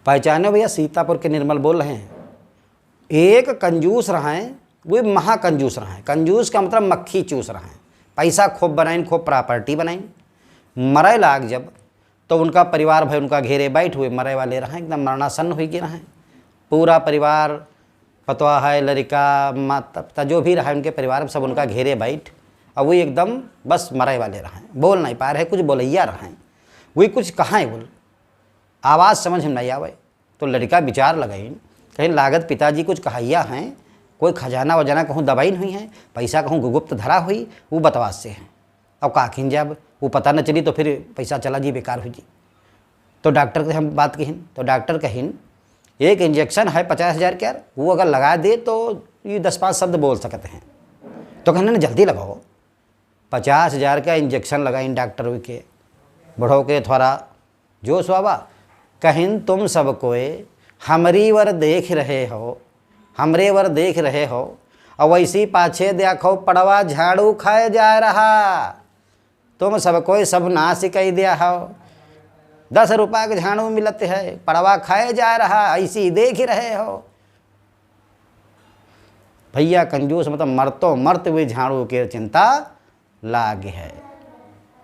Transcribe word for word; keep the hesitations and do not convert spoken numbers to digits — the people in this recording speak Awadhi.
पहचाने भैया, सीतापुर के निर्मल बोल रहे हैं। एक कंजूस रहे, वो महाकंजूस रहे। कंजूस का मतलब मक्खी चूस रहे। पैसा खूब बनाइन, खूब प्रॉपर्टी बनाइन। मरे लाग जब, तो उनका परिवार भाई उनका घेरे बैठ हुए, मरे वाले रहे, एकदम मरणासन्न हुई के रहे। पूरा परिवार, पतवा है, लड़का, माता पिता, जो भी रहे उनके परिवार में, सब उनका घेरे बैठ, और वो एकदम बस मरे वाले रहे, बोल नहीं पा रहे, कुछ बोलैया रहे, वो कुछ कहाँ है बोल, आवाज़ समझ में नहीं आवे। तो लड़का विचार लगाइन, कहीं लागत पिताजी कुछ कहैया हैं, कोई खजाना वजाना कहूँ दबाइन हुई हैं, पैसा कहूँ गुप्त धरा हुई, वो बतवास से हैं। अब का किन जाब, वो पता न चली तो फिर पैसा चला जी, बेकार हुई जी। तो डॉक्टर से हम बात कहिन, तो डॉक्टर कहिन, एक इंजेक्शन है पचास हज़ार के यार, वो अगर लगा दे तो ये दस पाँच शब्द बोल सकते हैं। तो कहने, "जल्दी लगाओ।" पचास हज़ार का इंजेक्शन लगाइन डॉक्टर के, बढ़ो के थोड़ा जोश बाबा। कहिन, "तुम सब कोई हमरी वर देख रहे हो, हमरे वर देख रहे हो, और वैसी पाछे देखो पड़वा झाड़ू खाए जा रहा। तुम सब कोई सब नाश कई दिया हो, दस रुपया के झाड़ू मिलत है, पड़वा खाए जा रहा, ऐसी देख रहे हो।" भैया कंजूस मतलब मरतो मरत हुए झाड़ू के चिंता लाग है।